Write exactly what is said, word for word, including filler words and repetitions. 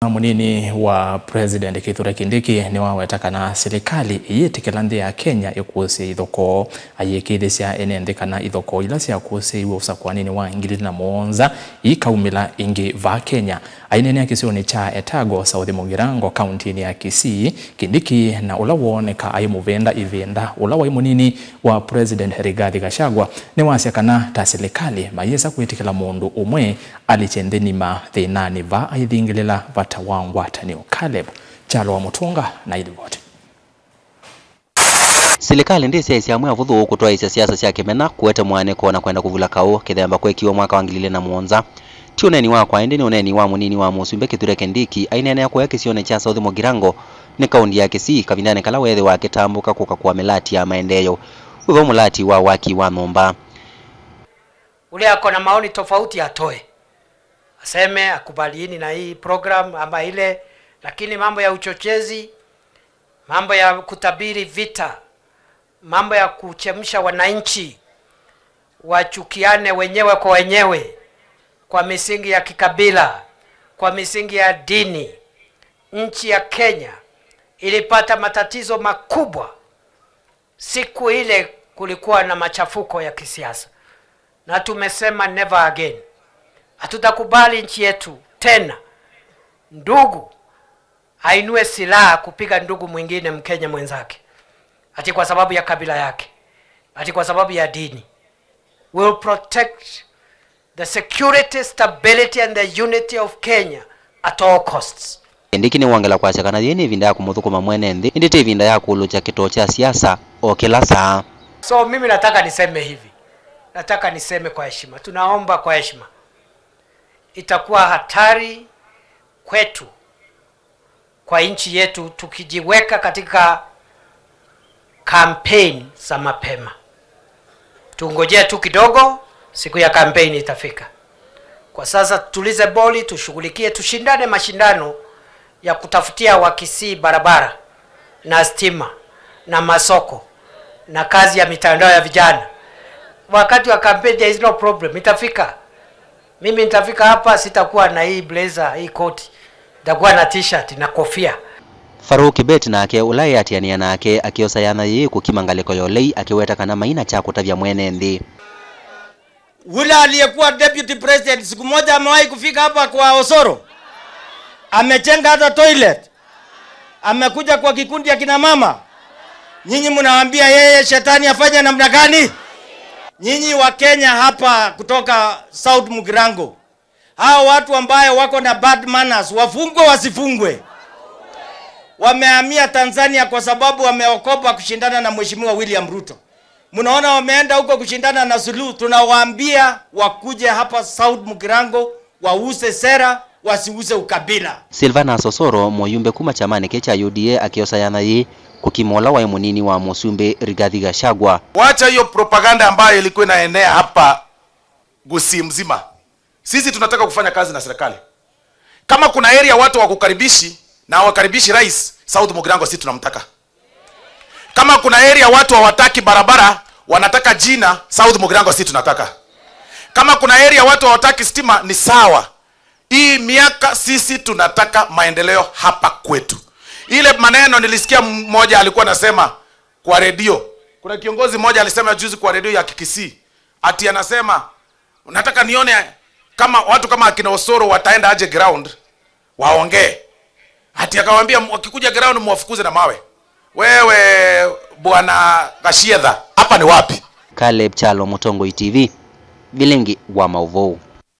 Mũnini wa President Kithure Kindiki nĩwaweta kana silikalĩ ĩyĩtĩkĩla nthĩ ya Kenya ĩkũsĩe ithokoo. Ayĩkĩĩthĩsya ene nthĩ kana ithokoo ila syakũsĩiw'e ũsakũanĩnĩ wa ngili ilĩ na mũonza iikaumĩla ĩngĩ vaa Kenya. Aineenea kĩsionĩ kya Etago, South Mugirango, kauntinĩ ya Kisii, Kindiki, na ũla wooneka aĩ mũvĩnda ĩvinda ũla waĩ mũnini wa President Rigathi Gachagua, nĩwasya kana ta silikalĩ mayĩsa kwĩtĩkĩla mũndũ ũmwe alikye nthĩ nima thĩnanĩ vaa aithingĩlĩla vata wa ngwatanĩo. Caleb Kyalo wa Mũtũnga na ilivoti. Silikalĩ ndĩsyaĩsya amwe avũthũ kũtwaĩĩsya siasa sya kĩmena, kũete mwaanĩko, na kwenda kũvula kaũ, kĩthemba kwekiwe mwaka wa ngili ilĩ na mũonza. Ti ũneeni wakwa, ĩndĩ nĩ ũneeni wa mũnini wa mũsumbĩ Kithure Kindiki, aineenea kũya kĩsionĩ kya South Mugirango, nĩ kaunti ya Kisii, kavindanĩ kala weethĩwa akĩtambũka kũka kũa mĩlati ya maendeeo. Wĩvo mũlati wa waki wa nyũmba. Ule ako na maoni tofauti atoe. Aseme akubaliani na hii program ama ile, lakini mambo ya uchochezi, mambo ya kutabiri vita, mambo ya kuchemsha wananchi, wachukiane wenyewe kwa wenyewe, kwa misingi ya kikabila, kwa misingi ya dini. Nchi ya Kenya ilipata matatizo makubwa siku ile kulikuwa na machafuko ya kisiasa, na tumesema never again. Hatutakubali nchi yetu tena ndugu ainue silaha kupiga ndugu mwingine, Mkenya mwenzake, ati kwa sababu ya kabila yake, ati kwa sababu ya dini. We'll protect the security, stability and the unity of Kenya at all costs. Kindiki nĩwongela kwasya kana yĩĩ nĩ ĩvinda ya kũmũthũkũma mwene nthĩ, ĩndĩ ti ĩvinda ya kũlũkya kĩtoo kya siasa o kĩla saa. So mimi nataka niseme hivi, nataka niseme kwa heshima, tunaomba kwa heshima, itakuwa hatari kwetu, kwa nchi yetu, tukijiweka katika campaign za mapema. Tungojea tu kidogo, siku ya campaign itafika. Kwa sasa tutulize boli, tushughulikie, tushindane mashindano ya kutafutia Wakisii barabara na stima na masoko na kazi ya mitandao ya vijana. Wakati wa campaign there is no problem, itafika. Mimi nitafika hapa, sitakuwa na hii blazer, hii koti. Nitakuwa na t-shirt na kofia. Farouk Kibet nake, ũla eatĩanĩa nake, akĩosa yanya yĩĩ kũkima ngalĩko ya ũlei, akĩweta kana maina kya kũtavya mwene nthĩ. Ule aliyekuwa deputy president siku moja amewahi kufika hapa kwa Osoro? Amechenga hata toilet? Amekuja kwa kikundi ya kina mama? Nyinyi mnawaambia yeye shetani afanye namna gani? Nyinyi wa Kenya hapa kutoka South Mugirango, hao watu ambaye wako na bad manners wafungwe wasifungwe? Wamehamia Tanzania kwa sababu wameokopa kushindana na Mheshimiwa William Ruto. Mnaona wameenda huko kushindana na Suluhu, tunawaambia wakuje hapa South Mugirango, wause sera, wasiuse ukabila. Silvanus Osoro, mũyumbe kuma kyamanĩ kĩ kya U D A, akĩosa yanya yĩĩ kũkima ũla waĩ mũnini wa mũsumbĩ Rigathi Gachagua. Wacha hiyo propaganda ambayo ilikuwa inaenea hapa Gusii mzima. Sisi tunataka kufanya kazi na serikali. Kama kuna area watu wakukaribishi na hawakaribishi rais, South Mugirango sisi tunamtaka. Kama kuna area watu hawataki barabara, wanataka jina, South Mugirango sisi tunataka. Kama kuna area watu hawataki stima, ni sawa. Hii miaka sisi tunataka maendeleo hapa kwetu. Ile maneno nilisikia mmoja alikuwa anasema kwa redio. Kuna kiongozi mmoja alisema juzi kwa redio ya Kikisii, ati anasema, "Nataka nione kama watu kama akina Osoro wataenda aje ground, waongee." Ati akawaambia, "Wakikuja ground, muwafukuze na mawe." Wewe, Bwana Gachagua, hapa ni wapi? Caleb Kyalo, Mũtongoi T V, Vilingi wa Maũvoo.